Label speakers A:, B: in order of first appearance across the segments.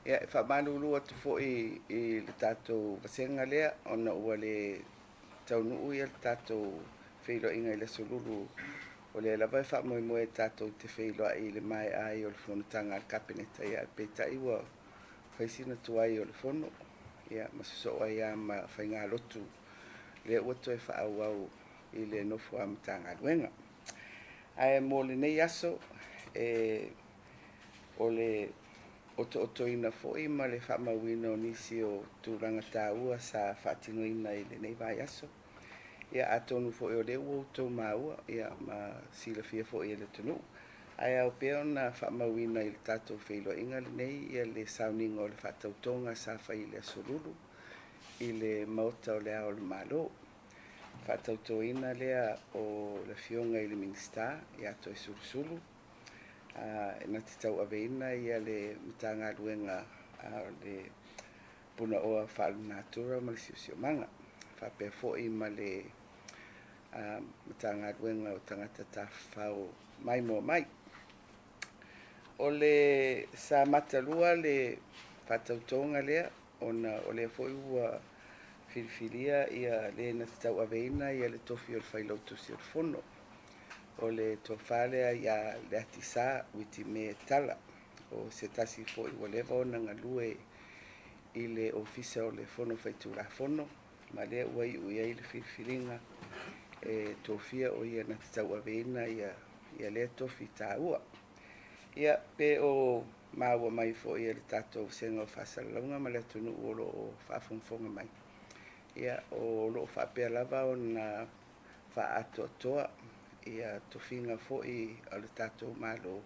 A: Ia, e faamalulu atu foi i le tatou vasega lea ona ua le taunuu ia le tatou feiloaiga i le Aso Lulu, o lea lava e faamoemoe tatou te feiloai i le maea ai o le fonotaga a le Kapeneta, ia ae peitai ua fai sina tuai o le fono, ia ma sosoo ai lava ma faigalotu lea ua toe faaauau i le nofo a Matagaluega. Ae mo lenei aso, e o le otootoina foi ma le faamauina o nisi o tulaga taua sa faatinoina i lenei vaiaso. Ia atonu foi o lea ua outou maua ia ma silafia foi e le atunuu, ae ao pea ona faamauina i le tatou feiloaiga lenei ia le sauniga o le faatautoga sa fai i le Aso Lulu i le Maota o le Ao o le Malo. Faatautoina lea o le Afioga i le Minisita ia Toesulusulu na te tauaveina ia le Matagaluega o le Punaoa Faalenatura ma le Siosiomaga, faapea foi ma le Matagaluega o Tagata Tafafao Maimoa Mai. O le sa matalua le faatautoga lea ona o lea foi ua filifilia ia le na te tauaveina ia le tofi o le Failautusi o le Fono. O le tofa lea ia Leatisa Uitimea Tala, o se tasi foi ua leva ona galue i le Ofisa o le Fono Faitulafono, ma lea ua iu i ai le filifiliga e tofia o ia na te tauaveina ia lea tofi taua. Ia, pe o maua mai foi e le tatou Vasega o Faasalalauga ma le atunuu o lo o faafogafoga mai, ia, o lo o faapea lava ona faaatoatoa ia tofiga foi a le tatou Malo,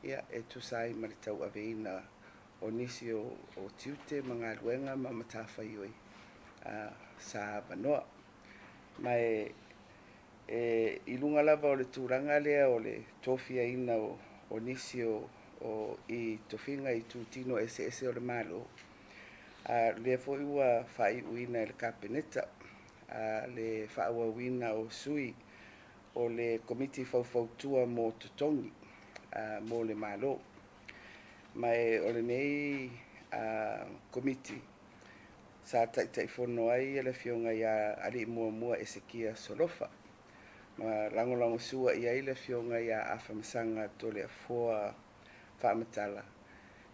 A: ia, e tusa ai ma le tauaveina o nisi o tiute ma galuega ma matafaioi sa avanoa. Ma e i luga lava o le tulaga lea o le tofiaina o nisi o i tofiga i itutino eseese o le Malo, a lea foi ua faaiuina e le Kapeneta le faaauauina o sui o le Komiti Faufautua mo Totogi mo le Malo. Ma o lenei Komiti sa taitaifono ai le Afioga ia Alii Muamua Esekia Solofa, ma lagolagosua i ai le Afioga ia Afamasaga Toleafoa Faamatala,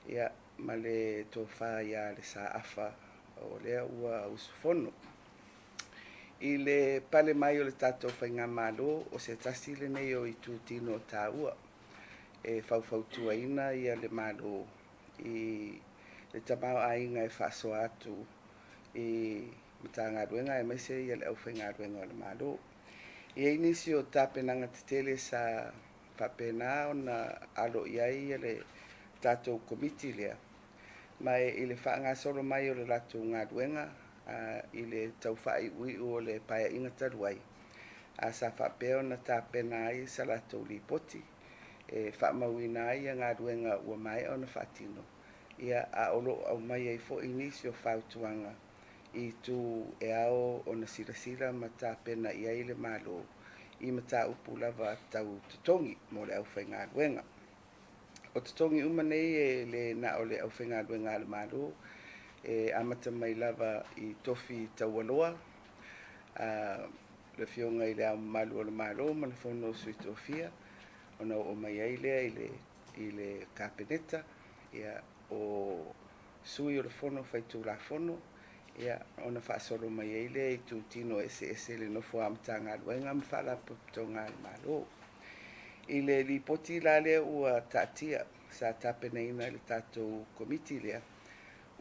A: ia, ma le tofa ia Le Saafa o lea ua usufono. I le pale mai o le tatou faigamalo, o se tasi lenei o itutino taua e faufautuaina ia le Malo i le tamaoaiga e faasoa atu i Matagaluega aemaise ia le aufaigaluega o le Malo. E i ai nisi o tapenaga tetele sa faapena ona alo i ai le tatou Komiti lea, ma i le faagasolo mai o le latou galuega i le tau faaiuiu o le paeaiga talu ai, sa faapea ona tapena ai sa latou lipoti e faamauina ai galuega ua maea ona faatino, ia, a o lo o aumai ai foi nisi o fautuaga i itu e ao ona silasila ma tapena i ai le Malo i mataupu lava tau totogi mo le aufaigaluega. O totogi uma nei e le na o le aufaigaluega a le Malo, e amata mai lava i tofi taualoa, le Afioga i le Ao Mamalu o le Malo ma le Fono o Sui Tofia, ona oo mai ai lea i le Kapeneta, ia, o sui o le Fono Faitulafono, ia, ona faasolo mai ai lea i itutino eseese le nofo a Matagaluega ma Faalapotopotoga a le Malo. I le lipoti la lea ua taatia sa tapenaina e le tatou Komiti lea,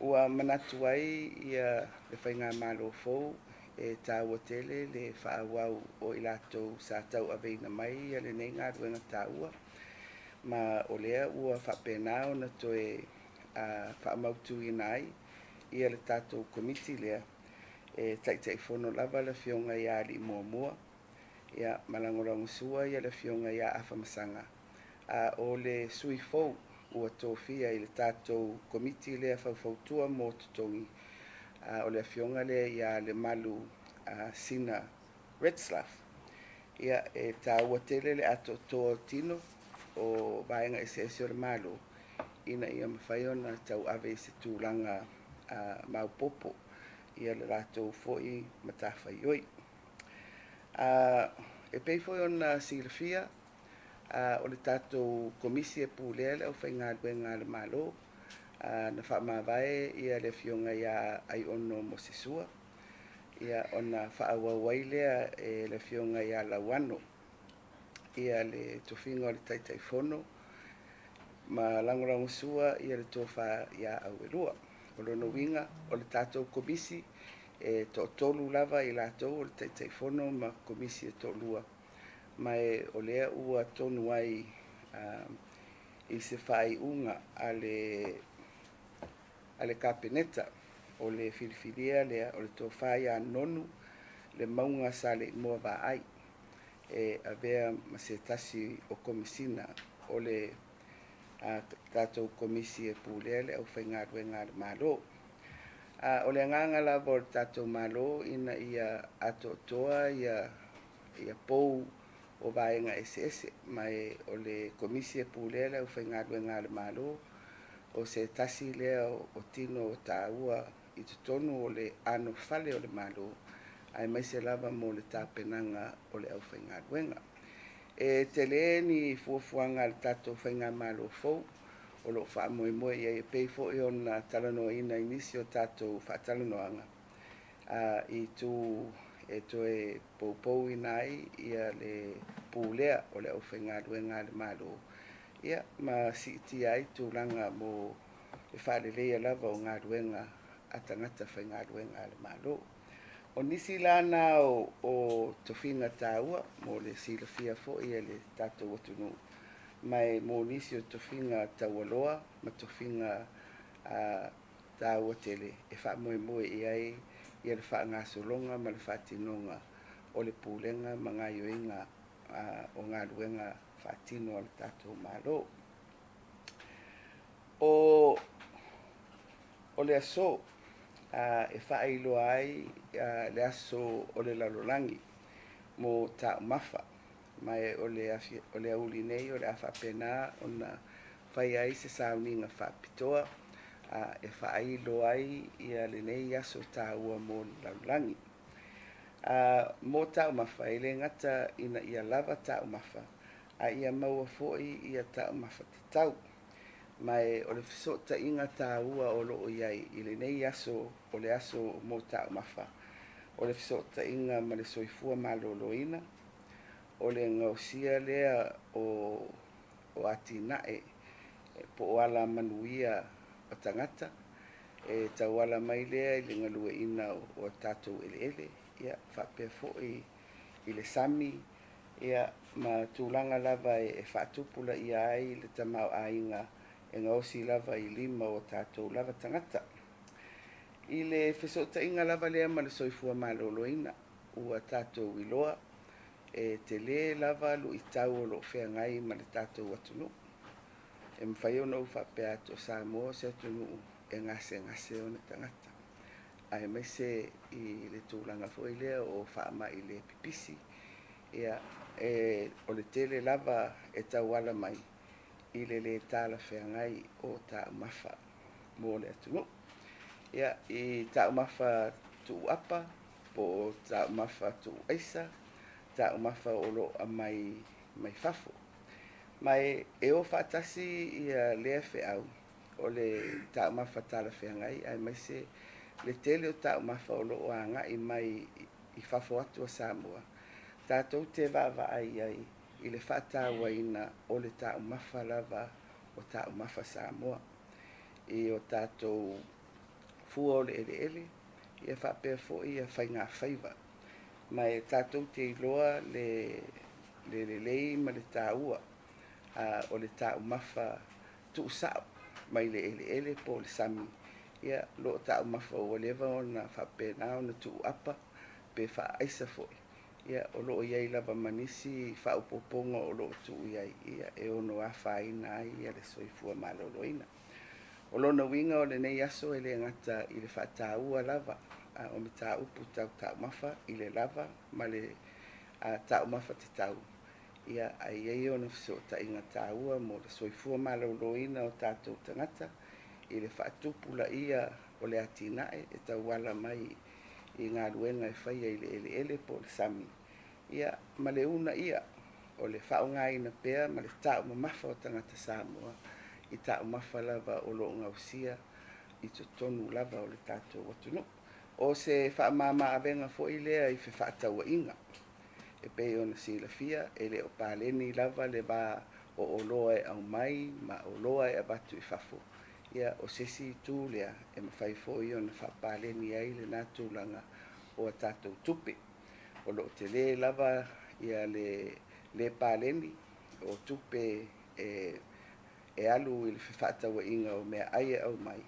A: ua manatu ai ia le faigamalo fou e taua tele le faaauau o i latou sa tauaveina mai ia lenei galuega taua, ma o lea ua faapena ona toe faamautuina ai ia le tatou Komiti lea e taitaifono lava le Afioga ia Alii Muamua, ia, ma lagolagosua ia le Afioga ia Afamasaga, a o le sui fou ua tofia i le tatou Komiti lea faufautua mo totogi, o le Afioga lea ia Lemalu Sina Retzlaff. Ia, e taua tele le atoatoa o tino o vaega eseese o le Malo ina ia mafai ona tauave i se tulaga maopoopo le latou foi matafaioi. E pei foi ona silafia, o le tatou Komisi e pulea le aufaigaluega a le Malo, na faamavae le Afioga ia Aiono Mosesua, ona faaauau ai lea e le Afioga ia Lauano le tofiga o le Taitaifono ma lagolagosua le tofa ia Auelua. O lona uiga, o le tatou Komisi e toatolu lava i latou, o le Taitaifono ma Komisi e toalua, ma o lea ua tonu ai i se faaiuga a le Kapeneta o le filifilia lea o le tofa ia Nonu le Mauga Saleimoa Vaai e avea ma se tasi o Komesina o le tatou Komisi e pulea le aufaigaluega a le Malo. O le agaga lava o le tatou Malo ina ia atoatoa ia pou o vaega eseese, ma o le Komisi e pulea le aufaigaluega a le Malo o se tasi lea o tino o taua i totonu o le anofale o le Malo, aemaise lava mo le tapenaga o le aufaigaluega. E tele ni fuafuaga a le tatou faigamalo fou o lo o faamoemoe i ai, e pei foi ona talanoaina i nisi o tatou faatalanoaga i itu e toe poupouina ai le pulea o le aufaigaluega a le Malo, ma siitia ai tulaga mo le faaleleia lava o galuega a tagata faigaluega a le Malo. O nisi la na o tofiga taua mo le silafia foi e le tatou atunuu, ma e mo nisi o tofiga taualoa ma tofiga taua tele e faamoemoe i ai le faagasologa ma le faatinoga o le pulega ma gaioiga o galuega faatino a le tatou Malo. O le aso e faailoa ai le aso o le lalolagi mo taumafa, ma o le aoauli nei o le a faapena ona fai ai se sauniga faapitoa e faailoa ai lenei aso taua mo le lalolagi. Mo taumafa, e le gata ina ia lava taumafa, a ia maua foi ia taumafa tatau. Ma o le fesootaiga taua o loo i ai i lenei aso o le aso mo taumafa, o le fesootaiga ma le soifua maloloina, o le gaosia lea o atinae po o ala manuia o tagata, e tauala mai lea i le galueaiina o tatou eleele, faapea foi i le sami, ma tulaga lava e faatupulaia ai le tamaoaiga e gaosi lava i lima o tatou lava tagata. I le fesootaiga lava lea ma le soifua maloloina, ua tatou iloa e tele lava luitau o loo feagai ma le tatou atunuu. E mafai ona ou faapea atu o Samoa o se atunuu e gasegase ona tagata, aemaise i le tulaga foi lea o faamai le pipisi, o le tele lava e tauala mai i le le talafeagai o taumafa mo le atunuu. I taumafa tuuapa po o taumafa tuuaisa, taumafa o loo aumai mai fafo. Ma e o faatasi lea feau o le taumafa talafeagai, aemaise le tele o taumafa o loo agai mai i fafo atu o Samoa, tatou te vaavaai ai i le faatauaina o le taumafa lava o taumafa Samoa i o tatou fua o le eleele, faapea foi faigafaiva. Ma e tatou te iloa le lelei ma le taua o le taumafa tuusao mai le eleele po o le sami, loo taumafa ua leva ona faapena ona tuuapa pe faaaisa foi, o loo i ai lava ma nisi faaopoopoga o loo tuu i ai e ono afaina ai le soifua maloloina. O lona uiga o lenei aso e le gata i le faataua lava o mataupu tau taumafa i le lava ma le taumafa tatau, Ia, ae i ai ona fesootaiga taua mo le soifua maloloina o tatou tagata i le faatupulaia o le atinae e tauala mai i galuega e faia i le eleele po o le sami, ia, ma le uunaia o le faaaogaina pea ma le taumamafa o tagata Samoa i taumafa lava o lo o gausia i totonu lava o le tatou atunuu. O se faamama-avega foi lea i fefaatauaiga. E pei ona silafia, e le o paleni lava le va o oloa e aumai ma oloa e avatu i fafo. Ia, o se isi itu lea e mafai foi ona faapaleni ai lena tulaga o a tatou tupe. O lo o tele lava ia le le paleni o tupe e e alu i le fefaatauaiga o meaai e aumai,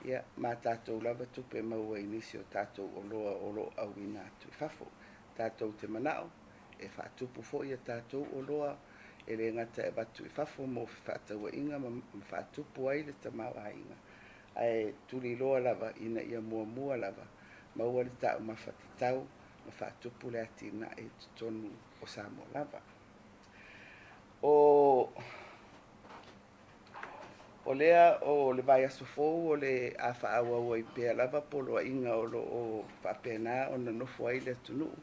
A: ia, ma tatou lava tupe maua i nisi o tatou oloa o lo o auina atu i fafo. Tatou te manao e faatupu foi a tatou oloa e le gata e avatu i fafo mo fefaatauaiga ma faatupu ai le tamaoaiga, ae tuliloa lava ina ia muamua lava maua le taumafa tatau ma faatupu le atinae i totonu o Samoa lava. O O lea o le vaiaso fou o le a faaauau ai pea lava poloaiga o lo o faapena ona nofo ai le atunuu,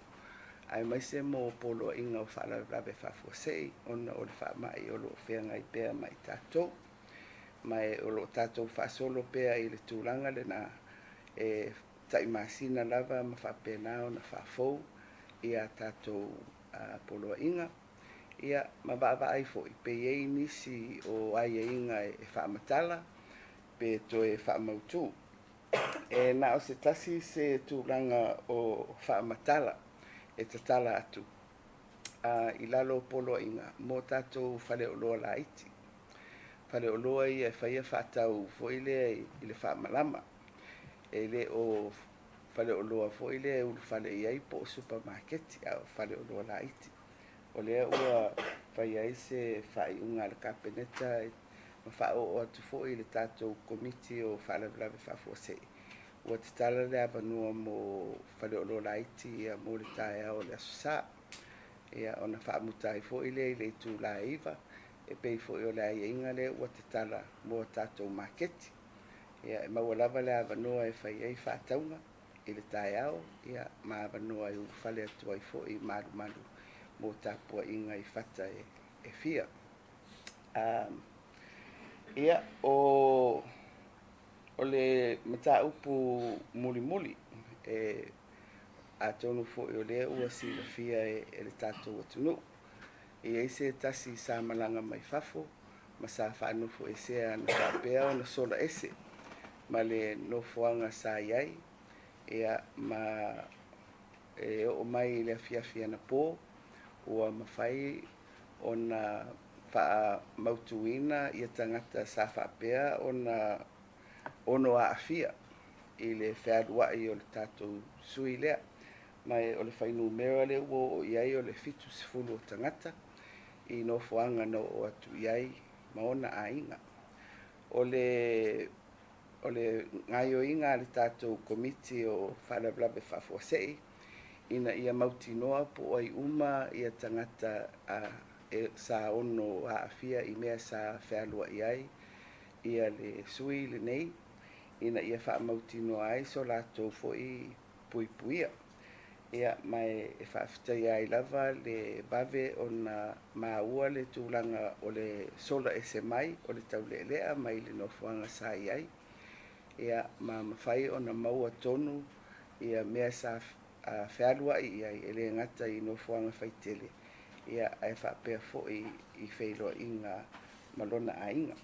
A: aemaise mo poloaiga o faalavelave faafuasei ona o le faamai o lo o feagai pea ma i tatou. Ma o lo o tatou faasolo pea i le tulaga lena e tai masina lava ma faapena ona faafou i a tatou poloaiga. Ia, ma vaavaai foi pe i ai nisi o aiaiga e faamatala pe toe faamautu. E na o se tasi se tulaga o faamatala e tatala atu i lalo o poloaiga mo tatou faleoloa laiti. Faleoloa ia e faia faatau foi lea i le faamalama. E le o faleoloa foi lea e ulufale i ai po o supamaketi, a o faleoloa laiti. O lea ua fai ai se faaiuga a le Kapeneta ma faaoo atu foi i le tatou Komiti o Faalavelave Faafuasei, ua tatala le avanoa mo faleoloa laiti ia mo le taeao o le Aso Sa. Ia, ona faamuta ai foi lea i le itula e 9, e pei foi o le aiaiga lea ua tatala mo a tatou maketi. Ia, e maua lava le avanoa e fai ai faatauga i le taeao, ia, ma avanoa e ulufale atu ai foi malumalu mo tapuaiga i fata e fia. Ia, o o le mataupu mulimuli, e atonu foi o lea ua silafia e le tatou atunuu, e i ai se tasi sa malaga mai fafo ma sa faanofoesea na faapea ona sola ese ma le nofoaga sa i ai, ia, ma e oo mai i le afiafi anapo ua mafai ona faamautuina ia tagata sa faapea ona ono aafia i le fealuai o le tatou sui lea. Ma o le fuainumera lea ua oo i ai o le 70 o tagata i nofoaga na oo atu i ai ma ona aiga. O le O le gaoioiga a le tatou Komiti o Faalavelave Faafuasei ina ia mautinoa po o ai uma ia tagata sa ono aafia i mea sa fealuai ai ia le sui lenei ina ia faamautinoa ai so latou foi puipuia. Ia, ma e faafetaia ai lava le vave ona maua le tulaga o le sola ese mai o le taulealea mai le nofoaga sa i ai, ia, ma mafai ona maua tonu ia mea sa fealuai i ai, e le gata i nofoaga faitele, ia, ae faapea foi i feiloaiga ma lona aiga.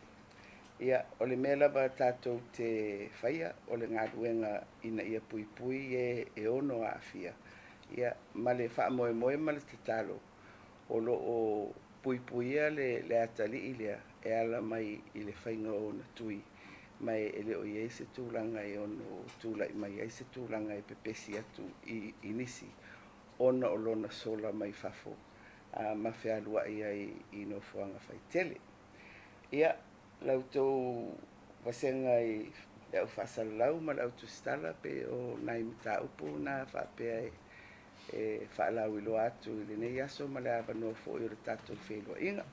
A: Ia, o le mea lava tatou te faia, o le galuega ina ia puipui e e ono aafia, ia, ma le faamoemoe ma le tatalo, o lo o puipuia le le atalii lea e ala mai i le faiga o ona tui, ma e le o i ai se tulaga e ono tulai mai ai se tulaga e pepesi atu i i nisi ona o lona sola mai fafo ma fealuai ai i nofoaga faitele. Ia, la outou vasega i le au faasalalau ma le au tusitala, pei o nai mataupu na faapea e faalauiloa atu i lenei aso ma le avanoa foi o le tatou feiloaiga.